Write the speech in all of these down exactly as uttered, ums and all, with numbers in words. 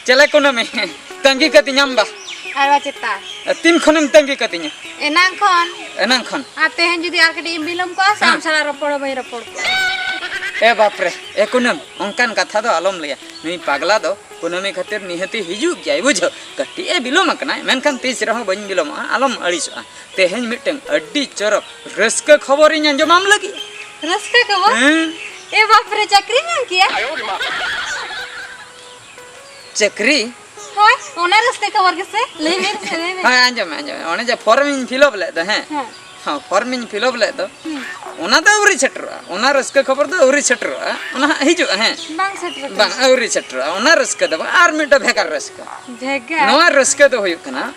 ᱪᱮᱞᱮ ᱠᱩᱱᱟᱹᱢᱤ, ᱛᱟᱺᱜᱤ ᱠᱟᱹᱫᱤᱧᱟᱢ ᱵᱟ? ᱟᱨ ᱵᱟ ᱪᱮᱛᱟ? ᱛᱤᱱ ᱠᱷᱚᱱᱮᱢ ᱛᱟᱺᱜᱤ ᱠᱟᱹᱫᱤᱧᱟ? ᱮᱱᱟᱝ ᱠᱷᱚᱱ᱾ ᱮᱱᱟᱝ ᱠᱷᱚᱱ? ᱟᱨ ᱛᱮᱦᱮᱧ ᱡᱩᱫᱤ ᱟᱨ ᱠᱟᱹᱴᱤᱡ ᱮᱢ ᱵᱤᱞᱚᱢ ᱠᱚᱜᱼᱟ ᱥᱮ, ᱦᱮᱸ᱾ ᱟᱢ ᱥᱟᱞᱟᱜ ᱨᱚᱯᱚᱲ ᱦᱚᱸ ᱵᱟᱹᱧ ᱨᱚᱯᱚᱲ ᱠᱚᱜᱼᱟ᱾ ᱮ ᱵᱟᱯᱨᱮ, ᱮ ᱠᱩᱱᱟᱹᱢ, ᱚᱱᱠᱟᱱ ᱠᱟᱛᱷᱟ ᱫᱚ ᱟᱞᱚᱢ ᱞᱟᱹᱭᱟ᱾ ᱱᱩᱭ ᱯᱟᱜᱽᱞᱟ ᱫᱚ ᱠᱩᱱᱟᱹᱢᱤ ᱠᱷᱟᱹᱛᱤᱨ ᱱᱤᱦᱟᱹᱛᱤ ᱦᱤᱡᱩᱜ ᱜᱮᱭᱟᱭ, ᱵᱩᱡᱷᱟᱹᱣ᱾ ᱠᱟᱹᱴᱤᱡ ᱮ ᱵᱤᱞᱚᱢ ᱟᱠᱟᱱᱟᱭ, ᱢᱮᱱᱠᱷᱟᱱ ᱛᱤᱥ ᱨᱮᱦᱚᱸ ᱵᱟᱹᱧ ᱵᱤᱞᱚᱢᱚᱜᱼᱟ, ᱟᱞᱚᱢ ᱟᱹᱲᱤᱥᱚᱜᱼᱟ᱾ ᱛᱮᱦᱮᱧ ᱢᱤᱫᱴᱟᱝ ᱟᱹᱰᱤ ᱪᱚᱨᱚᱠ ᱨᱟᱹᱥᱠᱟᱹ ᱠᱷᱚᱵᱚᱨᱤᱧ ᱟᱸᱡᱚᱢᱟᱢ ᱞᱟᱹᱜᱤᱫ᱾ ᱨᱟᱹᱥᱠᱟᱹ ᱠᱷᱚᱵᱚᱨ? ᱦᱮᱸ᱾ ᱮ ᱵᱟᱯᱨᱮ, ᱪᱟᱹᱠᱨᱤ ᱧᱟᱢ ᱠᱮᱭᱟ? ᱪᱟᱹᱠᱨᱤ? ᱦᱳᱭ, ᱚᱱᱟ ᱨᱟᱹᱥᱠᱟᱹ ᱠᱷᱚᱵᱚᱨ ᱜᱮᱥᱮ? ᱞᱟᱹᱭ ᱢᱮ ᱥᱮ, ᱞᱟᱹᱭ ᱢᱮ᱾ ᱦᱳᱭ, ᱟᱸᱡᱚᱢ ᱢᱮ, ᱟᱸᱡᱚᱢ ᱢᱮ᱾ ᱚᱱᱮ ᱡᱮ ᱯᱷᱚᱨᱢᱤᱧ ᱯᱷᱤᱞᱟᱯ ᱞᱮᱫ ᱫᱚ, ᱦᱮᱸ? ᱦᱮᱸ᱾ ᱦᱚᱸ, ᱯᱷᱚᱨᱢᱤᱧ ᱯᱷᱤᱞᱟᱯ ᱞᱮᱫ ᱫᱚ, ᱦᱩᱸ᱾ ᱚᱱᱟ ᱫᱚ ᱟᱹᱣᱨᱤ ᱥᱮᱴᱮᱨᱚᱜᱼᱟ᱾ ᱚᱱᱟ ᱨᱟᱹᱥᱠᱟᱹ ᱠᱷᱚᱵᱚᱨ ᱫᱚ ᱟᱹᱣᱨᱤ ᱥᱮᱴᱮᱨᱚᱜᱼᱟ᱾ ᱚᱱᱟ ᱦᱟᱸᱜ ᱦᱤᱡᱩᱜᱼᱟ, ᱦᱮᱸ? ᱵᱟᱝ ᱥᱮᱴᱮᱨ ᱟᱠᱟᱱᱟ᱾ ᱵᱟᱝ, ᱟᱹᱣᱨᱤ ᱥᱮᱴᱮᱨᱚᱜᱼᱟ᱾ ᱚᱱᱟ ᱨᱟᱹᱥᱠᱟᱹ ᱫᱚ ᱵᱟᱝ, ᱟᱨ ᱢᱤᱫᱴᱟᱝ ᱵᱷᱮᱜᱟᱨ ᱨᱟᱹᱥᱠᱟᱹ᱾ ᱵᱷᱮᱜᱟᱨ? ᱱᱚᱣᱟ ᱨᱟᱹᱥᱠᱟᱹ ᱫᱚ ᱦᱩᱭᱩᱜ ᱠᱟᱱᱟ,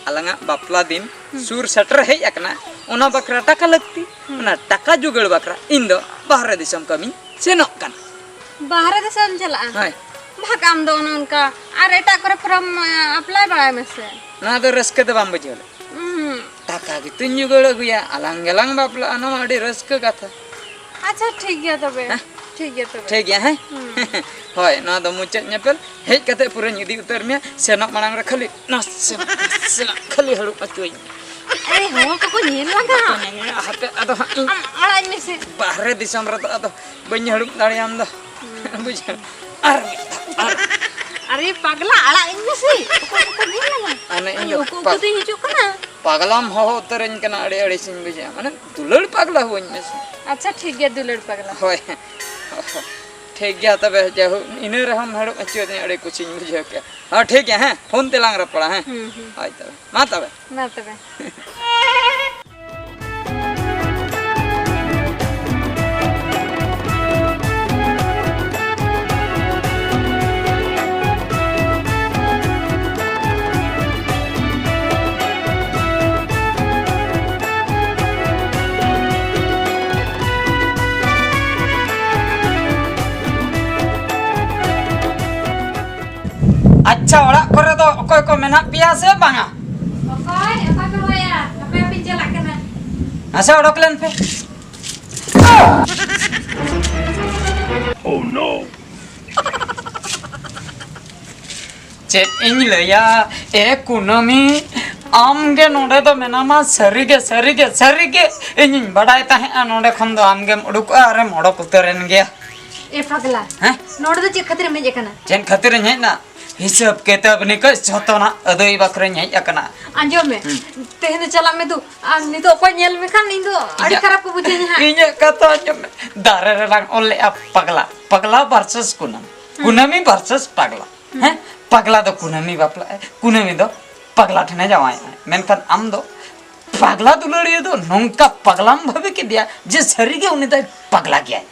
ᱟᱞᱟᱝᱟᱜ ᱵᱟᱯᱞᱟ ᱫᱤᱱ ᱦᱩᱸ᱾ ᱥᱩᱨ ᱥᱮᱴᱮᱨ ᱦᱮᱡ ᱟᱠᱟᱱᱟ, ᱚᱱᱟ ᱵᱟᱠᱷᱨᱟ ᱴᱟᱠᱟ ᱞᱟᱹᱠᱛᱤ᱾ ᱦᱩᱸ᱾ ᱚᱱᱟ ᱴᱟᱠᱟ ᱡᱳᱜᱟᱲ ᱵᱟᱠᱷᱨᱟ ᱤᱧ ᱫᱚ ᱵᱟᱦᱨᱮ ᱫᱤᱥᱚᱢ ᱠᱟᱹᱢᱤᱧ ᱥᱮᱱᱚᱜ ᱠᱟᱱᱟ᱾ ᱵᱟᱦᱨᱮ ᱫᱤᱥᱚᱢ ᱪᱟᱞᱟᱜᱼᱟ? ᱦᱳᱭ᱾ ᱵᱷᱟᱜᱽ, ᱟᱢ ᱫᱚ ᱚᱱᱮ ᱚᱱᱠᱟ ᱟᱨ ᱮᱴᱟᱜ ᱠᱚᱨᱮ ᱯᱷᱨᱚᱢ, ᱮ, ᱮᱯᱞᱟᱭ ᱵᱟᱲᱟᱭ ᱢᱮᱥᱮ᱾ ᱱᱚᱣᱟ ᱫᱚ ᱨᱟᱹᱥᱠᱟᱹ ᱫᱚ ᱵᱟᱢ ᱵᱩᱡᱷᱟᱹᱣ ᱞᱮᱫ? ᱩᱸᱦᱩᱸ᱾ ᱴᱟᱠᱟ ᱜᱮᱛᱚᱧ ᱡᱳᱜᱟᱲ ᱟᱹᱜᱩᱭᱟ, ᱟᱞᱟᱝ ᱜᱮᱞᱟᱝ ᱵᱟᱯᱞᱟᱜᱼᱟ, ᱱᱚᱣᱟ ᱢᱟ ᱟᱹᱰᱤ ᱨᱟᱹᱥᱠᱟᱹ ᱠᱟᱛᱷᱟ᱾ ᱟᱪᱪᱷᱟ, ᱴᱷᱤᱠ ᱜᱮᱭᱟ ᱛᱚᱵᱮ᱾ ᱦᱮᱸ? ᱴᱷᱤᱠ ᱜᱮᱭᱟ ᱛᱚᱵᱮ᱾ ᱴᱷᱤᱠ ᱜᱮᱭᱟ, ᱦᱮᱸ? ᱦᱩᱸ᱾ ᱦᱳᱭ, ᱱᱚᱣᱟ ᱫᱚ ᱢᱩᱪᱟᱹᱫ ᱧᱮᱯᱮᱞ᱾ ᱦᱮᱡ ᱠᱟᱛᱮ ᱯᱩᱨᱟᱹᱧ ᱤᱫᱤ ᱩᱛᱟᱹᱨ ᱢᱮᱭᱟ᱾ ᱥᱮᱱᱚᱜ ᱢᱟᱲᱟᱝ ᱨᱮ ᱠᱷᱟᱹᱞᱤ ᱱᱟᱥᱮᱱᱟᱜ, ᱱᱟᱥᱮᱱᱟᱜ ᱠᱷᱟᱹᱞᱤ ᱦᱟᱹᱨᱩᱵ ᱦᱚᱪᱚᱭᱤᱧ ᱢᱮ᱾ ᱟᱨᱮ, ᱦᱚᱲ ᱠᱚᱠᱚ ᱧᱮᱞ ᱞᱟᱜᱟ᱾ ᱵᱟᱠᱚ ᱧᱮᱧᱮᱞᱟ, ᱦᱟᱯᱮ ᱟᱫᱚ ᱦᱟᱸᱜ ᱤᱧ ᱟᱢ ᱟᱲᱟᱜ ᱤᱧ ᱢᱮᱥᱮ᱾ ᱵᱟᱦᱨᱮ ᱫᱤᱥᱚᱢ ᱨᱮᱫᱚ ᱟᱫᱚ ᱵᱟᱹᱧ ᱦᱟᱹᱨᱩᱵ ᱫᱟᱲᱮᱭᱟᱢ ᱫᱚ᱾ ᱦᱩᱸ᱾ ᱵᱩᱡᱷᱟᱹᱣ? ᱟᱨ ᱢᱤᱫ ᱫᱷᱟᱣ, ᱟᱨ ᱟᱨᱮ ᱯᱟᱜᱽᱞᱟ, ᱟᱲᱟᱜ ᱤᱧ ᱢᱮᱥᱮ᱾ ᱚᱠᱚᱭ ᱠᱚᱠᱚ ᱧᱮᱞ ᱞᱟᱜᱟ᱾ ᱟᱨ ᱱᱮ ᱤᱧ ᱫᱚ ᱩᱠᱩ ᱩᱠᱩ ᱯᱟᱜ- ᱛᱮᱧ ᱦᱤᱡᱩᱜ ᱠᱟᱱᱟ᱾ ᱯᱟᱜᱽᱞᱟᱢ ᱦᱚᱦᱚ ᱩᱛᱟᱹᱨᱟᱹᱧ ᱠᱟᱱᱟ, ᱟᱹᱰᱤ ᱟᱹᱲᱤᱥᱤᱧ ᱵᱩᱡᱷᱟᱹᱣᱟ᱾ ᱢᱟᱱᱮ, ᱫᱩᱞᱟᱹᱲ ᱯᱟᱜᱽᱞᱟ ᱦᱩᱣᱟᱹᱧ ᱢᱮᱥᱮ᱾ ᱟᱪᱪᱷᱟ, ᱴᱷᱤᱠ ᱜᱮᱭᱟ, ᱫᱩᱞᱟᱹᱲ ᱯᱟᱜᱽᱞᱟ᱾ ᱦᱳᱭ᱾ ᱴᱷᱤᱠ ᱜᱮᱭᱟ ᱛᱚᱵᱮ, ᱡᱟᱭᱦᱳᱠ, ᱤᱱᱟᱹ ᱨᱮᱦᱚᱸᱢ ᱦᱟᱹᱨᱩᱵ ᱦᱚᱪᱚᱭᱤᱫᱤᱧᱟ, ᱟᱹᱰᱤ ᱠᱩᱥᱤᱧ ᱵᱩᱡᱷᱟᱹᱣ ᱠᱮᱫᱼᱟ᱾ ᱦᱚᱸ, ᱴᱷᱤᱠ ᱜᱮᱭᱟ, ᱦᱮᱸ, ᱯᱷᱳᱱ ᱛᱮᱞᱟᱝ ᱨᱚᱯᱚᱲᱟ, ᱦᱮᱸ᱾ ᱦᱩᱸ, ᱦᱩᱸ᱾ ᱦᱳᱭ ᱛᱚᱵᱮ, ᱢᱟ ᱛᱚᱵᱮ᱾ ᱢᱟ ᱛᱚᱵᱮ᱾ ᱟᱪᱪᱷᱟ, ᱚᱲᱟᱜ ᱠᱚᱨᱮ ᱫᱚ ᱚᱠᱚᱭ ᱠᱚ ᱢᱮᱱᱟᱜ ᱯᱮᱭᱟ ᱥᱮ ᱵᱟᱝᱟ? ᱚᱠᱚᱭ? ᱚᱠᱚᱭ ᱯᱮ ᱦᱚᱦᱚᱭᱟ? ᱦᱟᱯᱮ, ᱦᱟᱯᱮᱧ ᱪᱟᱞᱟᱜ ᱠᱟᱱᱟ᱾ ᱢᱟᱥᱮ ᱚᱰᱚᱠ ᱞᱮᱱ ᱯᱮ᱾ Oh no! ᱪᱮᱫ ᱤᱧ ᱞᱟᱹᱭᱟ, ᱮ ᱠᱩᱱᱟᱹᱢᱤ, ᱟᱢ ᱜᱮ ᱱᱚᱰᱮ ᱫᱚ ᱢᱮᱱᱟᱢᱟ, ᱥᱟᱹᱨᱤ ᱜᱮ, ᱥᱟᱹᱨᱤ ᱜᱮ, ᱥᱟᱹᱨᱤ ᱜᱮ᱾ ᱤᱧᱤᱧ ᱵᱟᱰᱟᱭ ᱛᱟᱦᱮᱸᱜᱼᱟ ᱱᱚᱰᱮ ᱠᱷᱚᱱ ᱫᱚ ᱟᱢ ᱜᱮᱢ ᱩᱰᱩᱠᱚᱜᱼᱟ ᱟᱨᱮᱢ ᱚᱰᱚᱠ ᱩᱛᱟᱹᱨᱮᱱ ᱜᱮᱭᱟ᱾ ᱮ ᱯᱟᱜᱽᱞᱟ, ᱦᱮᱸ? ᱱᱚᱰᱮ ᱫᱚ ᱪᱮᱫ ᱠᱷᱟᱹᱛᱤᱨᱮᱢ ᱦᱮᱡ ᱟᱠᱟᱱᱟ? ᱪᱮᱫ ᱠᱷᱟᱹᱛᱤᱨᱤᱧ ᱦᱮᱡ ᱮᱱᱟ? ᱦᱤᱥᱟᱹᱵ ᱠᱤᱛᱟᱹᱵ ᱱᱤᱠᱟᱹ ᱡᱷᱚᱛᱚᱱᱟᱜ ᱟᱹᱫᱟᱹᱭ ᱵᱟᱠᱷᱨᱟᱧ ᱦᱮᱡ ᱟᱠᱟᱱᱟ᱾ ᱟᱸᱡᱚᱢ ᱢᱮ, ᱦᱩᱸ᱾ ᱛᱮᱦᱮᱧ ᱫᱚ ᱪᱟᱞᱟᱜ ᱢᱮ ᱫᱩ, ᱟᱨ ᱱᱤᱛᱚᱜ ᱚᱠᱚᱭ ᱧᱮᱞ ᱢᱮᱠᱷᱟᱱ ᱤᱧ ᱫᱚ ᱟᱹᱰᱤ ᱤᱧᱟᱹᱜ ᱠᱷᱟᱨᱟᱯ ᱠᱚ ᱵᱩᱡᱷᱟᱹᱣᱧᱟ ᱦᱟᱸᱜ᱾ ᱤᱧᱟᱹᱜ ᱠᱟᱛᱷᱟ ᱟᱸᱡᱚᱢ ᱢᱮ, ᱫᱟᱨᱮ ᱨᱮᱞᱟᱝ ᱚᱞ ᱞᱮᱜᱼᱟ ᱯᱟᱜᱽᱞᱟ, ᱯᱟᱜᱽᱞᱟ versus ᱠᱩᱱᱟᱹᱢ, ᱦᱩᱸ᱾ ᱠᱩᱱᱟᱹᱢᱤ versus ᱯᱟᱜᱽᱞᱟ᱾ ᱦᱩᱸ᱾ ᱦᱮᱸ, ᱯᱟᱜᱽᱞᱟ ᱫᱚ ᱠᱩᱱᱟᱹᱢᱤ ᱵᱟᱯᱞᱟᱜᱼᱟᱭ, ᱠᱩᱱᱟᱹᱢᱤ ᱫᱚ ᱯᱟᱜᱽᱞᱟ ᱴᱷᱮᱱᱮ ᱡᱟᱶᱟᱭᱚᱜᱼᱟᱭ᱾ ᱢᱮᱱᱠᱷᱟᱱ ᱟᱢ ᱫᱚ ᱯᱟᱜᱽᱞᱟ ᱫᱩᱞᱟᱹᱲᱤᱭᱟᱹ ᱫᱚ ᱱᱚᱝᱠᱟ ᱯᱟᱜᱽᱞᱟᱢ ᱵᱷᱟᱵᱮ ᱠᱮᱫᱮᱭᱟ ᱡᱮ ᱥᱟᱹᱨᱤᱜᱮ ᱩᱱᱤ ᱫᱚᱭ ᱯᱟᱜᱽᱞᱟ ᱜᱮᱭᱟᱭ᱾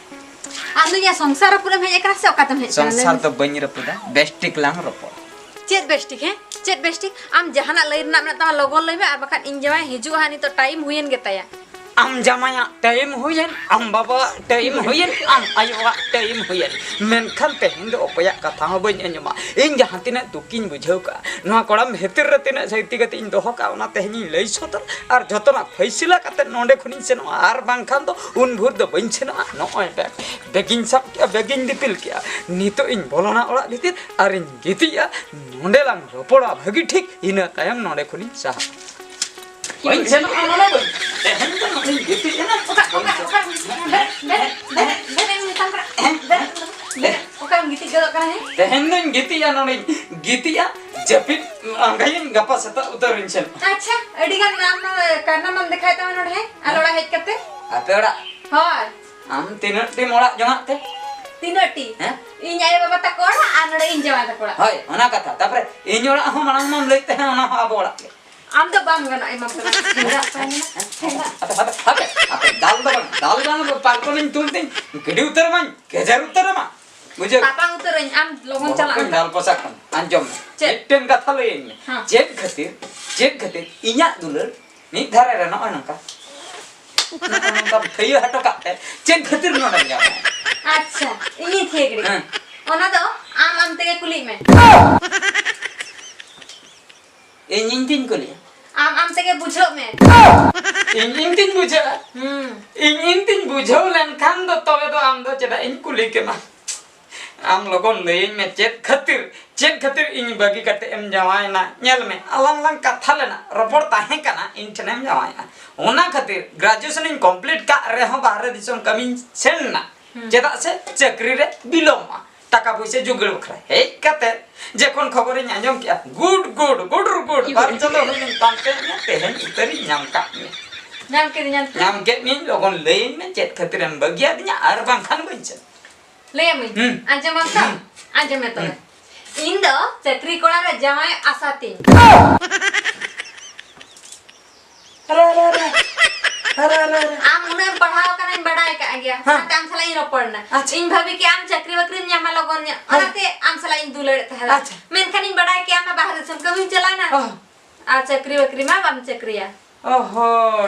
ᱟᱢ ᱫᱚ ᱤᱧᱟᱹᱜ ᱥᱚᱝᱥᱟᱨ ᱨᱟᱹᱯᱩᱫ ᱮᱢ ᱦᱮᱡ ᱟᱠᱟᱱᱟ ᱥᱮ ᱚᱠᱟᱛᱮᱢ ᱦᱮᱡ ᱟᱠᱟᱱᱟ? ᱞᱟᱹᱭ ᱥᱚᱝᱥᱟᱨ ᱢᱮ᱾ ᱫᱚ ᱵᱟᱹᱧ ᱨᱟᱹᱯᱩᱫᱟ, ᱵᱮᱥ ᱴᱷᱤᱠ ᱞᱟᱝ ᱨᱚᱯᱚᱲᱟ᱾ ᱪᱮᱫ ᱵᱮᱥ ᱴᱷᱤᱠ, ᱦᱮᱸ? ᱪᱮᱫ ᱵᱮᱥ ᱴᱷᱤᱠ? ᱟᱢ ᱡᱟᱦᱟᱱᱟᱜ ᱞᱟᱹᱭ ᱨᱮᱱᱟᱜ ᱢᱮᱱᱟᱜ ᱛᱟᱢᱟ ᱞᱚᱜᱚᱱ ᱞᱟᱹᱭ ᱢᱮ, ᱟᱨ ᱵᱟᱠᱷᱟᱱ ᱤᱧ ᱡᱟᱶᱟᱭ ᱦᱤᱡᱩᱜᱼᱟ ᱦᱟᱸᱜ, ᱱᱤᱛᱚᱜ ᱴᱟᱭᱤᱢ ᱦᱩᱭᱮᱱ ᱜᱮᱛᱟᱭᱟ᱾ ᱟᱢ ᱡᱟᱢᱟᱭᱟᱜ ᱴᱟᱭᱤᱢ ᱦᱩᱭᱮᱱ, ᱟᱢ ᱵᱟᱵᱟᱣᱟᱜ ᱴᱟᱭᱤᱢ ᱦᱩᱭᱮᱱ, ᱟᱢ ᱟᱭᱳᱣᱟᱜ ᱴᱟᱭᱤᱢ ᱦᱩᱭᱮᱱ, ᱢᱮᱱᱠᱷᱟᱱ ᱛᱮᱦᱮᱧ ᱫᱚ ᱚᱠᱚᱭᱟᱜ ᱠᱟᱛᱷᱟ ᱦᱚᱸ ᱵᱟᱹᱧ ᱟᱸᱡᱚᱢᱟ᱾ ᱤᱧ ᱡᱟᱦᱟᱸ ᱛᱤᱱᱟᱹᱜ ᱫᱩᱠᱤᱧ ᱵᱩᱡᱷᱟᱹᱣ ᱠᱟᱜᱼᱟ, ᱱᱚᱣᱟ ᱠᱚᱲᱟᱢ ᱵᱷᱤᱛᱤᱨ ᱨᱮ ᱛᱤᱱᱟᱹᱜ ᱥᱟᱹᱭᱛᱤ ᱠᱟᱛᱮ ᱤᱧ ᱫᱚᱦᱚ ᱠᱟᱜᱼᱟ, ᱚᱱᱟ ᱛᱮᱦᱮᱧᱤᱧ ᱞᱟᱹᱭ ᱥᱚᱫᱚᱨ ᱟᱨ ᱡᱚᱛᱚᱱᱟᱜ ᱯᱷᱟᱭᱥᱤᱞᱟ ᱠᱟᱛᱮ ᱱᱚᱸᱰᱮ ᱠᱷᱚᱱᱤᱧ ᱥᱮᱱᱚᱜᱼᱟ, ᱟᱨ ᱵᱟᱝᱠᱷᱟᱱ ᱫᱚ ᱩᱱ ᱵᱷᱳᱨ ᱫᱚ ᱵᱟᱹᱧ ᱥᱮᱱᱚᱜᱼᱟ᱾ ᱱᱚᱜᱼᱚᱭ ᱵᱮᱜᱽ, ᱵᱮᱜᱤᱧ ᱥᱟᱵ ᱠᱮᱜᱼᱟ, ᱵᱮᱜᱤᱧ ᱫᱤᱯᱤᱞ ᱠᱮᱜᱼᱟ᱾ ᱱᱤᱛᱚᱜ ᱤᱧ ᱵᱚᱞᱚᱱᱟ ᱚᱲᱟᱜ ᱵᱷᱤᱛᱤᱨ ᱟᱨᱤᱧ ᱜᱤᱛᱤᱡᱼᱟ᱾ ᱱᱚᱸᱰᱮ ᱞᱟᱝ ᱨᱚᱯᱚᱲᱟ ᱵᱷᱟᱹᱜᱤ ᱴᱷᱤᱠ, ᱤᱱᱟᱹ ᱛᱟᱭᱚᱢ ᱱᱚᱸᱰᱮ ᱠᱷᱚᱱᱤᱧ ᱥᱟᱦᱟᱜᱼᱟ᱾ ᱵᱟᱹᱧ ᱥᱮᱱᱚᱜᱼᱟ ᱱᱚᱰᱮ ᱫᱚ᱾ ᱛᱮᱦᱮᱧ ᱫᱚ ᱱᱚᱰᱮᱧ ᱜᱤᱛᱤᱡ ᱮᱱᱟ᱾ ᱚᱠᱟ, ᱚᱠᱟ, ᱚᱠᱟ, ᱵᱮᱨᱮᱫ, ᱵᱮᱨᱮᱫ, ᱵᱮᱨᱮᱫ, ᱵᱮᱨᱮᱫ, ᱢᱮᱛᱟᱢ ᱠᱟᱱᱟ᱾ ᱵᱮᱨᱮᱫ, ᱵᱮᱨᱮᱫ, ᱚᱠᱟᱢ ᱜᱤᱛᱤᱡ ᱜᱚᱫᱚᱜ ᱠᱟᱱᱟ, ᱦᱮᱸ? ᱛᱮᱦᱮᱧ ᱫᱚᱧ ᱜᱤᱛᱤᱡᱼᱟ, ᱱᱚᱰᱮᱧ ᱜᱤᱛᱤᱡᱼᱟ, ᱡᱟᱹᱯᱤᱫ ᱟᱸᱜᱟᱭᱟᱹᱧ, ᱜᱟᱯᱟ ᱥᱮᱛᱟᱜ ᱩᱛᱟᱹᱨᱤᱧ ᱥᱮᱱᱚᱜᱼᱟ᱾ ᱟᱪᱪᱷᱟ, ᱟᱹᱰᱤ ᱜᱟᱱ ᱟᱢ ᱠᱟᱨᱱᱟᱢ ᱫᱮᱠᱷᱟᱣᱮᱫ ᱛᱟᱢᱟ ᱱᱚᱰᱮ, ᱦᱮᱸ? ᱟᱨ ᱚᱲᱟᱜ ᱦᱮᱡ ᱠᱟᱛᱮ? ᱟᱯᱮ ᱚᱲᱟᱜ? ᱦᱳᱭ᱾ ᱟᱢ ᱛᱤᱱᱟᱹᱜ ᱴᱤᱢ ᱚᱲᱟᱜ ᱡᱚᱝᱟᱜ ᱛᱮ? ᱛᱤᱱᱟᱹᱜ ᱴᱤ? ᱦᱮᱸ? ᱤᱧ ᱟᱭᱳ ᱵᱟᱵᱟ ᱛᱟᱠᱚ ᱚᱲᱟᱜ ᱟᱨ ᱱᱚᱰᱮ ᱤᱧ ᱡᱟᱶᱟᱭ ᱛᱟᱠᱚ ᱚᱲᱟᱜ᱾ ᱦᱳᱭ, ᱚᱱᱟ ᱠᱟᱛᱷᱟ᱾ ᱛᱟᱯᱚᱨᱮ ᱤᱧ ᱚᱲᱟᱜ ᱦᱚᱸ ᱢᱟᱲᱟᱝ ᱢᱟᱢ ᱞᱟᱹᱭᱮᱫ ᱛᱟᱦᱮᱸ, ᱚᱱᱟ ᱦᱚᱸ ᱟᱵᱚ ᱚᱲᱟᱜ ᱜᱮ᱾ ᱟᱢ ᱫᱚ ᱵᱟᱢ ᱜᱟᱱᱚᱜᱼᱟ, ᱮᱢᱟᱢ ᱠᱟᱱᱟ᱾ ᱜᱮᱸᱫᱟᱜ ᱛᱟᱦᱮᱱᱟ᱾ ᱦᱮᱸ? ᱦᱟᱯᱮ, ᱦᱟᱯᱮ, ᱦᱟᱯᱮ, ᱦᱟᱯᱮ, ᱫᱟᱞ ᱫᱚ ᱵᱟᱝ, ᱫᱟᱞ ᱫᱚ ᱵᱟᱝ, ᱯᱟᱨᱠᱚᱢᱤᱧ ᱛᱩᱞ ᱛᱤᱧ, ᱜᱤᱰᱤ ᱩᱛᱟᱹᱨ ᱟᱢᱟᱹᱧ, ᱜᱮᱡᱮᱨ ᱩᱛᱟᱹᱨ ᱟᱢᱟ, ᱵᱩᱡᱷᱟᱹᱣ? ᱛᱟᱯᱟᱢ ᱩᱛᱟᱹᱨᱟᱹᱧ, ᱟᱢ ᱞᱚᱜᱚᱱ ᱵᱚᱦᱚᱜ ᱪᱟᱞᱟᱜ ᱠᱚᱧ ᱢᱮ᱾ ᱫᱟᱞ ᱯᱚᱥᱟᱜ ᱠᱟᱱᱟ᱾ ᱟᱸᱡᱚᱢ ᱢᱮ, ᱪᱮᱫ? ᱢᱤᱫᱴᱮᱱ ᱠᱟᱛᱷᱟ ᱞᱟᱹᱭᱟᱹᱧ ᱢᱮ, ᱦᱮᱸ᱾ ᱪᱮᱫ ᱠᱷᱟᱹᱛᱤᱨ, ᱪᱮᱫ ᱠᱷᱟᱹᱛᱤᱨ ᱤᱧᱟᱜ ᱫᱩᱞᱟᱹᱲ ᱢᱤᱫ ᱫᱷᱟᱨᱮ ᱨᱮ ᱱᱚᱜᱼᱚᱭ ᱱᱚᱝᱠᱟ, ᱱᱚᱜᱼᱚ ᱱᱚᱝᱠᱟᱢ ᱛᱷᱟᱹᱭᱟᱹ ᱦᱚᱴᱚ ᱠᱟᱜ ᱛᱮ ᱪᱮᱫ ᱠᱷᱟᱹᱛᱤᱨ ᱱᱚᱰᱮᱢ ᱡᱟᱶᱟᱭ? ᱟᱪᱪᱷᱟ, ᱤᱧᱤᱧ ᱛᱷᱤᱭᱟᱹ ᱜᱤᱰᱤ ᱠᱟᱜᱼᱟ᱾ ᱦᱮᱸ᱾ ᱚᱱᱟ ᱫᱚ ᱟᱢ ᱟᱢ ᱛᱮᱜᱮ ᱠᱩᱞᱤᱜ ᱢᱮ᱾ ᱤᱧ ᱤᱧ ᱛᱤᱧ ᱠᱩᱞᱤᱭᱟ? ᱟᱢ ᱟᱢ ᱛᱮᱜᱮ ᱵᱩᱡᱷᱟᱹᱜ ᱢᱮ᱾ ᱤᱧ ᱤᱧ ᱛᱤᱧ ᱵᱩᱡᱷᱟᱹᱜᱼᱟ? ᱦᱩᱸ᱾ ᱤᱧ ᱤᱧ ᱛᱤᱧ ᱵᱩᱡᱷᱟᱹᱣ ᱞᱮᱱᱠᱷᱟᱱ ᱫᱚ ᱛᱚᱵᱮ ᱫᱚ ᱟᱢ ᱫᱚ ᱪᱮᱫᱟᱜ ᱤᱧ ᱠᱩᱞᱤ ᱠᱮᱢᱟ? ᱟᱢ ᱞᱚᱜᱚᱱ ᱞᱟᱹᱭᱟᱹᱧ ᱢᱮ ᱪᱮᱫ ᱠᱷᱟᱹᱛᱤᱨ ᱪᱮᱫ ᱠᱷᱟᱹᱛᱤᱨ ᱤᱧ ᱵᱟᱹᱜᱤ ᱠᱟᱛᱮ ᱮᱢ ᱡᱟᱶᱟᱭᱮᱱᱟ? ᱧᱮᱞ ᱢᱮ, ᱟᱞᱟᱝ ᱞᱟᱝ ᱠᱟᱛᱷᱟ ᱞᱮᱱᱟ, ᱨᱚᱯᱚᱲ ᱛᱟᱦᱮᱸ ᱠᱟᱱᱟ, ᱤᱧ ᱴᱷᱮᱱᱮᱢ ᱡᱟᱶᱟᱭᱮᱱᱟ᱾ ᱚᱱᱟ ᱠᱷᱟᱹᱛᱤᱨ graduation ᱤᱧ complete ᱠᱟᱜ ᱨᱮᱦᱚᱸ ᱵᱟᱦᱨᱮ ᱫᱤᱥᱚᱢ ᱠᱟᱹᱢᱤᱧ ᱥᱮᱱ ᱮᱱᱟ᱾ ᱦᱩᱸ᱾ ᱪᱮᱫᱟᱜ ᱥᱮ ᱪᱟᱹᱠᱨᱤ ᱨᱮ ᱵᱤᱞᱚᱢᱚᱜᱼᱟ, ᱴᱟᱠᱟ ᱯᱩᱭᱥᱟᱹ ᱡᱩᱜᱟᱹᱲ ᱵᱟᱠᱷᱨᱟ᱾ ᱦᱮᱡ ᱠᱟᱛᱮ ᱡᱚᱠᱷᱚᱱ ᱠᱷᱚᱵᱚᱨᱤᱧ ᱟᱸᱡᱚᱢ ᱠᱮᱜᱼᱟ, ᱜᱩᱰ ᱜᱩᱰ ᱜᱩᱰᱩᱨ ᱜᱩᱰ, ᱵᱟᱨ ᱪᱟᱸᱫᱚ ᱦᱩᱭ ᱞᱮᱱ ᱛᱟᱢ ᱛᱮ ᱤᱧᱟᱹᱜ ᱛᱮᱦᱮᱧ ᱩᱛᱟᱹᱨᱤᱧ ᱧᱟᱢ ᱠᱟᱜ ᱢᱮᱭᱟ᱾ ᱧᱟᱢ ᱠᱮᱫᱤᱧᱟᱢ ᱛᱚ᱾ ᱧᱟᱢ ᱠᱮᱫ ᱢᱤᱭᱟᱹᱧ, ᱞᱚᱜᱚᱱ ᱞᱟᱹᱭᱟᱹᱧ ᱢᱮ ᱪᱮᱫ ᱠᱷᱟᱹᱛᱤᱨᱮᱢ ᱵᱟᱹᱜᱤᱭᱟᱫᱤᱧᱟ, ᱟᱨ ᱵᱟᱝᱠᱷᱟᱱ ᱵᱟᱹᱧ ᱪᱟᱞᱟᱜᱼᱟ᱾ ᱞᱟᱹᱭᱟᱢᱟᱹᱧ᱾ ᱦᱩᱸ᱾ ᱟᱸᱡᱚᱢᱟᱢ ᱛᱚ? ᱦᱩᱸ᱾ ᱟᱸᱡᱚᱢ ᱢᱮ ᱛᱚᱵᱮ᱾ ᱦᱩᱸ᱾ ᱤᱧ ᱫᱚ ᱪᱟᱹᱠᱨᱤ ᱠᱚᱲᱟ ᱨᱮ ᱡᱟᱶᱟᱭ ᱟᱥᱟ ᱛᱤᱧ᱾ ᱟᱨᱮ, ᱟᱨᱮ, ᱟᱨᱮ᱾ ᱟᱨᱮ, ᱟᱨᱮ, ᱟᱨᱮ᱾ ᱟᱢ ᱩᱱᱟᱹᱜ ᱮᱢ ᱯᱟᱲᱦᱟᱣ ᱟᱠᱟᱱᱟᱧ ᱵᱟᱰᱟᱭ ᱠᱟᱜ ᱜᱮᱭᱟ᱾ ᱦᱮᱸ᱾ ᱚᱱᱟᱛᱮ ᱟᱢ ᱥᱟᱞᱟᱜ ᱤᱧ ᱨᱚᱯᱚᱲ ᱮᱱᱟ᱾ ᱟᱪᱪᱷᱟ᱾ ᱤᱧ ᱵᱷᱟᱹᱵᱤ ᱠᱮᱜᱼᱟ ᱟᱢ ᱪᱟᱹᱠᱨᱤ ᱵᱟᱹᱠᱨᱤᱢ ᱧᱟᱢᱟ ᱞᱚᱜᱚᱱ ᱧᱚᱜ᱾ ᱦᱮᱸ᱾ ᱚᱱᱟᱛᱮ ᱟᱢ ᱥᱟᱞᱟᱜ ᱤᱧ ᱫᱩᱞᱟᱹᱲᱮᱫ ᱛᱟᱦᱮᱸᱫ᱾ ᱟᱪᱪᱷᱟ᱾ ᱢᱮᱱᱠᱷᱟᱱ ᱤᱧ ᱵᱟᱰᱟᱭ ᱠᱮᱜᱼᱟ ᱟᱢ ᱢᱟ ᱵᱟᱦᱨᱮ ᱫᱤᱥᱚᱢ ᱠᱟᱹᱢᱤᱢ ᱪᱟᱞᱟᱣ ᱮᱱᱟ᱾ ᱚ᱾ ᱟᱨ ᱪᱟᱹᱠᱨᱤ ᱵᱟᱹᱠᱨᱤ ᱢᱟ ᱵᱟᱢ ᱪᱟᱹᱠᱨᱤᱭᱟ᱾ ᱚᱦᱚ,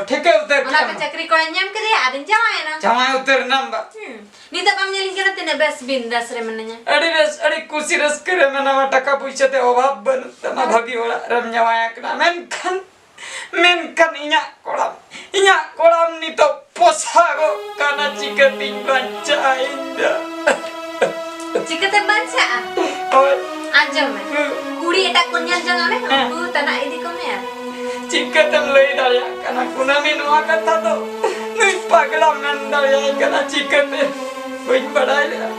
ᱴᱷᱤᱠᱟᱹ ᱩᱛᱟᱹᱨ ᱚᱱᱟᱛᱮ ᱠᱮᱫᱟᱢ᱾ ᱪᱟᱹᱠᱨᱤ ᱠᱚᱲᱟᱧ ᱧᱟᱢ ᱠᱮᱫᱮᱭᱟ, ᱟᱫᱚᱧ ᱡᱟᱶᱟᱭᱮᱱᱟ᱾ ᱡᱟᱶᱟᱭ ᱩᱛᱟᱹᱨ ᱮᱱᱟᱢ ᱵᱟ? ᱦᱩᱸ᱾ ᱱᱤᱛᱚᱜ ᱵᱟᱢ ᱧᱮᱞᱤᱧ ᱠᱟᱱᱟ ᱛᱤᱱᱟᱹᱜ ᱵᱮᱥ ᱵᱤᱱᱫᱟᱥ ᱨᱮ ᱢᱤᱱᱟᱹᱧᱟ? ᱟᱹᱰᱤ ᱵᱮᱥ, ᱟᱹᱰᱤ ᱠᱩᱥᱤ ᱨᱟᱹᱥᱠᱟᱹ ᱨᱮ ᱢᱮᱱᱟᱢᱟ, ᱴᱟᱠᱟ ᱯᱩᱭᱥᱟᱹ ᱛᱮ ᱚᱵᱷᱟᱵ ᱵᱟᱹᱱᱩᱜ ᱛᱟᱢᱟ, ᱦᱩᱸ᱾ ᱵᱷᱟᱹᱜᱤ ᱚᱲᱟᱜ ᱨᱮᱢ ᱡᱟᱶᱟᱭ ᱟᱠᱟᱱᱟ᱾ ᱢᱮᱱᱠᱷᱟᱱ, ᱢᱮᱱᱠᱷᱟᱱ ᱤᱧᱟᱜ ᱠᱚᱲᱟᱢ, ᱤᱧᱟᱜ ᱠᱚᱲᱟᱢ ᱱᱤᱛᱚᱜ ᱯᱚᱥᱟᱜᱚᱜ ᱠᱟᱱᱟ, ᱪᱤᱠᱟᱹᱛᱤᱧ ᱵᱟᱧᱪᱟᱜᱼᱟ ᱤᱧ ᱫᱚ? ᱪᱤᱠᱟᱹᱛᱮᱢ ᱵᱟᱧᱪᱟᱜᱼᱟ? ᱦᱳᱭ᱾ ᱟᱸᱡᱚᱢ ᱢᱮ᱾ ᱦᱩᱸ᱾ ᱠᱩᱲᱤ ᱮᱴᱟᱜ ᱠᱚ ᱧᱮᱞ ᱡᱚᱝ ᱟᱢ, ᱦᱮᱸ᱾ ᱩᱱᱠᱩ ᱛᱟᱱᱟᱜ ᱤᱫᱤ ᱠᱚᱢᱮ ᱟᱨ᱾ ᱪᱤᱠᱟᱹᱛᱮᱢ ᱞᱟᱹᱭ ᱫᱟᱲᱮᱭᱟᱜ ᱠᱟᱱᱟ ᱠᱩᱱᱟᱹᱢᱤ ᱱᱚᱣᱟ ᱠᱟᱛᱷᱟ ᱫᱚ? ᱱᱩᱭ ᱯᱟᱜᱽᱞᱟᱢ ᱢᱮᱱ ᱫᱟᱲᱮᱭᱟᱭ ᱠᱟᱱᱟ ᱪᱤᱠᱟᱹᱛᱮ? ᱵᱟᱹᱧ ᱵᱟᱲᱟᱭ ᱞᱮᱜᱼᱟ,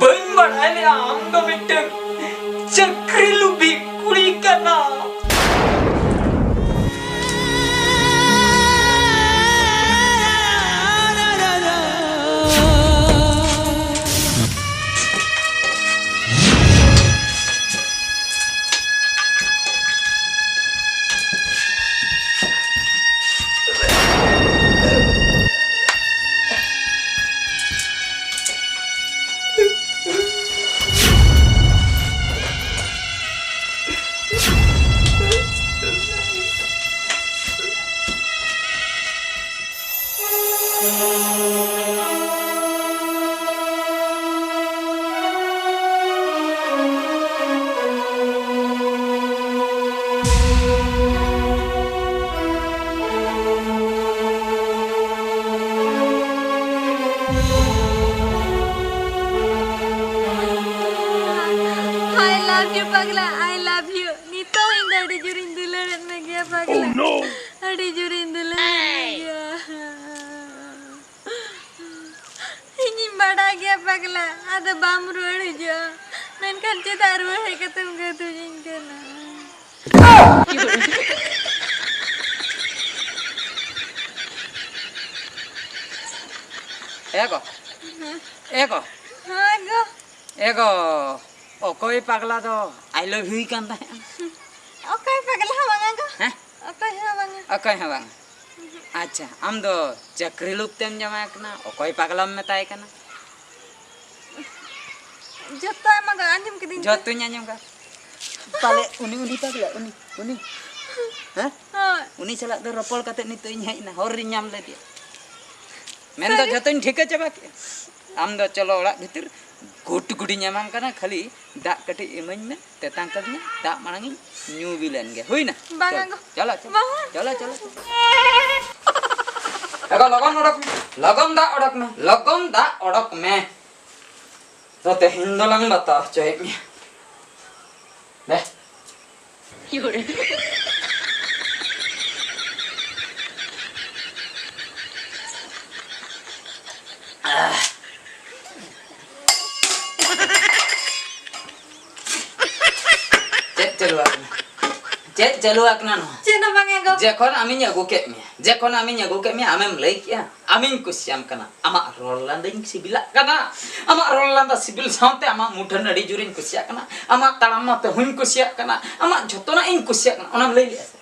ᱵᱟᱹᱧ ᱵᱟᱲᱟᱭ ᱞᱮᱜᱼᱟ ᱟᱢ ᱫᱚ ᱢᱤᱫᱴᱟᱝ ᱪᱟᱹᱠᱨᱤ ᱞᱩᱵᱷᱤ ᱠᱩᱲᱤ ᱠᱟᱱᱟᱢ᱾ ᱤᱧ ᱫᱚ ᱟᱹᱰᱤ ᱡᱳᱨᱤᱧ ᱫᱩᱞᱟᱹᱲᱮᱫ ᱢᱮ ᱜᱮᱭᱟ ᱯᱟᱜᱽᱞᱟ᱾ ᱟᱹᱰᱤ ᱡᱳᱨᱤᱧ ᱫᱩᱞᱟᱹᱲᱮᱫ ᱢᱮ ᱜᱮᱭᱟ᱾ ᱤᱧᱤᱧ ᱵᱟᱰᱟᱭ ᱜᱮᱭᱟ ᱯᱟᱜᱽᱞᱟ, ᱟᱫᱚ ᱵᱟᱢ ᱨᱩᱣᱟᱹᱲ ᱦᱤᱡᱩᱜᱼᱟ᱾ ᱢᱮᱱᱠᱷᱟᱱ ᱪᱮᱫᱟᱜ ᱨᱩᱣᱟᱹᱲ ᱦᱮᱡ ᱠᱟᱛᱮᱢ ᱜᱟᱹᱫᱩᱡᱤᱧ ᱠᱟᱱᱟ? ᱮ ᱜᱚ᱾ ᱮ ᱜᱚ᱾ ᱦᱮᱸ ᱜᱚ᱾ ᱮ ᱜᱚ, ᱚᱠᱚᱭ ᱯᱟᱜᱽᱞᱟ ᱫᱚ I love you ᱠᱟᱱ ᱛᱟᱦᱮᱸᱫ? ᱚᱠᱚᱭ ᱯᱟᱜᱽᱞᱟ ᱦᱚᱸ ᱵᱟᱝᱟ ᱜᱚ᱾ ᱦᱮᱸ? ᱚᱠᱚᱭ ᱦᱚᱸ ᱵᱟᱝᱟ᱾ ᱚᱠᱚᱭ ᱦᱚᱸ ᱵᱟᱝᱟ᱾ ᱟᱪᱪᱷᱟ, ᱟᱢ ᱫᱚ ᱪᱟᱹᱠᱨᱤ ᱞᱩᱵ ᱛᱮᱢ ᱡᱟᱶᱟᱭ ᱠᱟᱱᱟ, ᱚᱠᱚᱭ ᱯᱟᱜᱽᱞᱟᱢ ᱢᱮᱛᱟᱭ ᱠᱟᱱᱟ? ᱡᱚᱛᱚ ᱟᱭᱢᱟ ᱜᱚ, ᱟᱸᱡᱚᱢ ᱠᱤᱫᱤᱧ ᱛᱚ᱾ ᱡᱚᱛᱚᱧ ᱟᱸᱡᱚᱢ ᱠᱟᱫᱟ᱾ ᱯᱟᱞᱮ ᱩᱱᱤ, ᱩᱱᱤ ᱯᱟᱜᱽᱞᱟ, ᱩᱱᱤ, ᱩᱱᱤ, ᱦᱮᱸ? ᱦᱳᱭ᱾ ᱩᱱᱤ ᱥᱟᱞᱟᱜ ᱫᱚ ᱨᱚᱯᱚᱲ ᱠᱟᱛᱮ ᱱᱤᱛᱚᱜ ᱤᱧ ᱦᱮᱡ ᱮᱱᱟ, ᱦᱚᱨ ᱨᱤᱧ ᱧᱟᱢ ᱞᱮᱫᱮᱭᱟ᱾ ᱢᱮᱱᱫᱚ ᱥᱟᱹᱨᱤ? ᱡᱚᱛᱚᱧ ᱴᱷᱤᱠᱟᱹ ᱪᱟᱵᱟ ᱠᱮᱫᱼᱟ᱾ ᱟᱢ ᱫᱚ ᱪᱚᱞᱚ ᱚᱲᱟᱜ ᱵᱷᱤᱛᱤᱨ, ᱜᱩᱴ ᱜᱩᱴᱤᱧ ᱮᱢᱟᱢ ᱠᱟᱱᱟ, ᱠᱷᱟᱹᱞᱤ ᱫᱟᱜ ᱠᱟᱹᱴᱤᱡ ᱤᱢᱟᱹᱧ ᱢᱮ, ᱛᱮᱛᱟᱝ ᱠᱟᱹᱫᱤᱧᱟ, ᱫᱟᱜ ᱢᱟᱲᱟᱝ ᱤᱧ ᱧᱩ ᱵᱤᱞᱮᱱ ᱜᱮ, ᱦᱩᱭᱱᱟ? ᱵᱟᱝᱟ ᱪᱚᱞᱚ, ᱜᱚ᱾ ᱪᱚᱞᱚ, ᱪᱚᱞᱚ᱾ ᱵᱟᱝᱟ᱾ ᱪᱚᱞᱚ, ᱪᱚᱞᱚ, ᱪᱚᱞᱚ᱾ ᱮ ᱜᱚ, ᱞᱚᱜᱚᱱ ᱚᱰᱚᱠ ᱢᱮ, ᱞᱚᱜᱚᱱ ᱫᱟᱜ ᱚᱰᱚᱠ ᱢᱮ, ᱞᱚᱜᱚᱱ ᱫᱟᱜ ᱚᱰᱚᱠ ᱢᱮ᱾ ᱛᱚ ᱛᱮᱦᱮᱧ ᱫᱚᱞᱟᱝ ᱵᱟᱛᱟᱣ ᱦᱚᱪᱚᱭᱮᱫ ᱢᱮᱭᱟ᱾ ᱫᱮ᱾ ᱪᱮᱫ ᱪᱟᱹᱞᱩ ᱟᱠᱟᱱᱟ? ᱪᱮᱫ ᱪᱟᱹᱞᱩ ᱟᱠᱟᱱᱟ ᱱᱚᱣᱟ? ᱪᱮᱫ ᱦᱚᱸ ᱵᱟᱝ ᱮ ᱜᱚ᱾ ᱡᱮᱠᱷᱚᱱ ᱟᱢᱤᱧ ᱟᱹᱜᱩ ᱠᱮᱫ ᱢᱮᱭᱟ, ᱡᱮᱠᱷᱚᱱ ᱟᱢᱤᱧ ᱟᱹᱜᱩ ᱠᱮᱫ ᱢᱮᱭᱟ, ᱟᱢᱮᱢ ᱞᱟᱹᱭ ᱠᱮᱜᱼᱟ, "ᱟᱢᱤᱧ ᱠᱩᱥᱤᱭᱟᱢ ᱠᱟᱱᱟ, ᱟᱢᱟᱜ ᱨᱚᱲ ᱞᱟᱸᱫᱟᱧ ᱥᱤᱵᱤᱞᱟᱜ ᱠᱟᱱᱟ, ᱟᱢᱟᱜ ᱨᱚᱲ ᱞᱟᱸᱫᱟ ᱥᱤᱵᱤᱞ ᱥᱟᱶᱛᱮ ᱟᱢᱟᱜ ᱢᱩᱴᱷᱟᱹᱱ ᱟᱹᱰᱤ ᱡᱳᱨᱤᱧ ᱠᱩᱥᱤᱭᱟᱜ ᱠᱟᱱᱟ, ᱟᱢᱟᱜ ᱛᱟᱲᱟᱢ ᱢᱟ ᱛᱮᱦᱚᱧ ᱠᱩᱥᱤᱭᱟᱜ ᱠᱟᱱᱟ, ᱟᱢᱟᱜ ᱡᱷᱚᱛᱚᱱᱟᱜ ᱤᱧ ᱠᱩᱥᱤᱭᱟᱜ ᱠᱟᱱᱟ", ᱚᱱᱟᱢ ᱞᱟᱹᱭ ᱞᱮᱜᱼᱟ ᱥᱮ?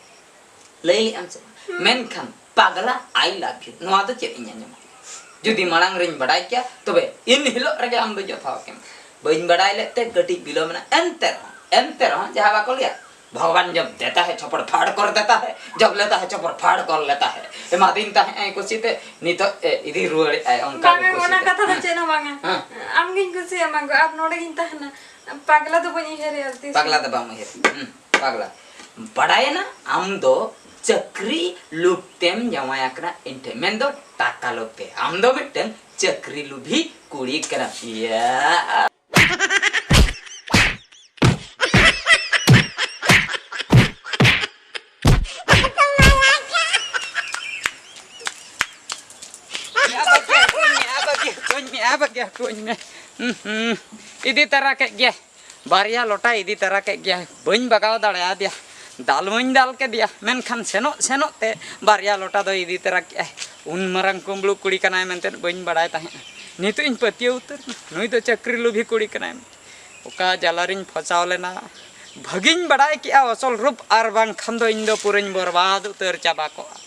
ᱞᱟᱹᱭ ᱞᱮᱜᱼᱟᱢ ᱥᱮ ᱵᱟᱝ? ᱦᱩᱸ᱾ ᱢᱮᱱᱠᱷᱟᱱ ᱯᱟᱜᱽᱞᱟ, "I love you", ᱱᱚᱣᱟ ᱫᱚ ᱪᱮᱫ ᱤᱧ ᱟᱸᱡᱚᱢᱟ? ᱡᱩᱫᱤ ᱢᱟᱲᱟᱝ ᱨᱤᱧ ᱵᱟᱰᱟᱭ ᱠᱮᱭᱟ, ᱛᱚᱵᱮ ᱤᱱ ᱦᱤᱞᱳᱜ ᱨᱮᱜᱮ ᱟᱢ ᱫᱚ ᱡᱚᱛᱷᱟᱣ ᱠᱮᱢ᱾ ᱵᱟᱹᱧ ᱵᱟᱰᱟᱭ ᱞᱮᱫ ᱛᱮ ᱠᱟᱹᱴᱤᱡ ᱵᱤᱞᱚᱢ ᱮᱱᱟ᱾ ᱮᱱᱛᱮ ᱨᱮᱦᱚᱸ, ᱮᱱᱛᱮ ᱨᱮᱦᱚᱸ ᱡᱟᱦᱟᱸ ᱵᱟᱠᱚ ᱞᱟᱹᱭᱟ, "ᱵᱷᱚᱜᱚᱵᱟᱱ ᱡᱚᱵ ᱫᱮᱛᱟ ᱦᱮ ᱪᱷᱚᱯᱚᱲ ᱯᱷᱟᱲ ᱠᱚᱨ ᱫᱮᱛᱟ ᱦᱮ, ᱡᱚᱵ ᱞᱮᱛᱟ ᱦᱮ ᱪᱷᱚᱯᱚᱲ ᱯᱷᱟᱲ ᱠᱚᱨ ᱞᱮᱛᱟ ᱦᱮ"᱾ ᱮᱢᱟᱫᱤᱧ ᱛᱟᱦᱮᱸᱜ ᱟᱭ ᱠᱩᱥᱤᱛᱮ, ᱱᱤᱛᱚᱜ ᱮ ᱤᱫᱤ ᱨᱩᱣᱟᱹᱲᱮᱫ ᱟᱭ ᱚᱱᱠᱟ ᱵᱟᱝᱟ, ᱜᱮ ᱠᱩᱥᱤᱛᱮ᱾ ᱚᱱᱟ ᱠᱟᱛᱷᱟ ᱫᱚ ᱦᱮᱸ᱾ ᱪᱮᱫ ᱦᱚᱸ ᱵᱟᱝᱟ᱾ ᱦᱮᱸ᱾ ᱟᱢᱜᱤᱧ ᱠᱩᱥᱤᱭᱟᱢᱟ ᱜᱚ, ᱟᱨ ᱱᱚᱰᱮ ᱜᱤᱧ ᱛᱟᱦᱮᱱᱟ᱾ ᱯᱟᱜᱽᱞᱟ ᱫᱚ ᱵᱟᱹᱧ ᱩᱭᱦᱟᱹᱨᱮᱭᱟ ᱛᱤᱥ ᱯᱟᱜᱽᱞᱟ ᱦᱚᱸ᱾ ᱫᱚ ᱵᱟᱢ ᱩᱭᱦᱟᱹᱨ᱾ ᱦᱩᱸ, ᱯᱟᱜᱽᱞᱟ᱾ ᱵᱟᱰᱟᱭᱮᱱᱟ, ᱟᱢ ᱫᱚ ᱪᱟᱹᱠᱨᱤ ᱞᱩᱵ ᱛᱮᱢ ᱡᱟᱶᱟᱭ ᱟᱠᱟᱱᱟ ᱤᱧ ᱴᱷᱮᱱ, ᱢᱮᱱᱫᱚ ᱴᱟᱠᱟ ᱞᱩᱵ ᱛᱮ᱾ ᱟᱢ ᱫᱚ ᱢᱤᱫᱴᱟᱝ ᱪᱟᱹᱠᱨᱤ ᱞᱩᱵᱷᱤ ᱠᱩᱲᱤ ᱠᱟᱱᱟᱢ᱾ ᱤᱭᱟ᱾ ᱠᱚᱧ ᱢᱮ᱾ ᱦᱩᱸ, ᱦᱩᱸ᱾ ᱤᱫᱤ ᱛᱟᱨᱟ ᱠᱮᱫ ᱜᱮᱭᱟᱭ, ᱵᱟᱨᱭᱟ ᱞᱚᱴᱟ ᱤᱫᱤ ᱛᱟᱨᱟ ᱠᱮᱫ ᱜᱮᱭᱟᱭ᱾ ᱵᱟᱹᱧ ᱵᱟᱜᱟᱣ ᱫᱟᱲᱮᱭᱟᱫᱮᱭᱟ, ᱫᱟᱞ ᱢᱟᱹᱧ ᱫᱟᱞ ᱠᱮᱫᱮᱭᱟ, ᱢᱮᱱᱠᱷᱟᱱ ᱥᱮᱱᱚᱜ ᱥᱮᱱᱚᱜ ᱛᱮ ᱵᱟᱨᱭᱟ ᱞᱚᱴᱟ ᱫᱚᱭ ᱤᱫᱤ ᱛᱟᱨᱟ ᱠᱮᱫᱟᱭ᱾ ᱩᱱ ᱢᱟᱨᱟᱝ ᱠᱩᱢᱵᱽᱲᱩ ᱠᱩᱲᱤ ᱠᱟᱱᱟᱭ ᱢᱮᱱᱛᱮ ᱵᱟᱹᱧ ᱵᱟᱲᱟᱭ ᱛᱟᱦᱮᱸᱫ᱾ ᱱᱤᱛᱚᱜ ᱤᱧ ᱯᱟᱹᱛᱭᱟᱹᱣ ᱩᱛᱟᱹᱨ ᱮᱱᱟ, ᱱᱩᱭ ᱫᱚ ᱪᱟᱹᱠᱨᱤ ᱞᱩᱵᱷᱤ ᱠᱩᱲᱤ ᱠᱟᱱᱟᱭ᱾ ᱚᱠᱟ ᱡᱟᱞᱟ ᱨᱤᱧ ᱯᱷᱟᱸᱥᱟᱣ ᱞᱮᱱᱟ, ᱵᱷᱟᱹᱜᱤᱧ ᱵᱟᱲᱟᱭ ᱠᱮᱜᱼᱟ ᱟᱥᱚᱞ ᱨᱩᱯ, ᱟᱨ ᱵᱟᱝᱠᱷᱟᱱ ᱫᱚ ᱤᱧ ᱫᱚ ᱯᱩᱨᱟᱹᱧ ᱵᱚᱨᱵᱟᱫ ᱩᱛᱟᱹᱨ ᱪᱟᱵᱟ ᱠᱚᱜᱼᱟ᱾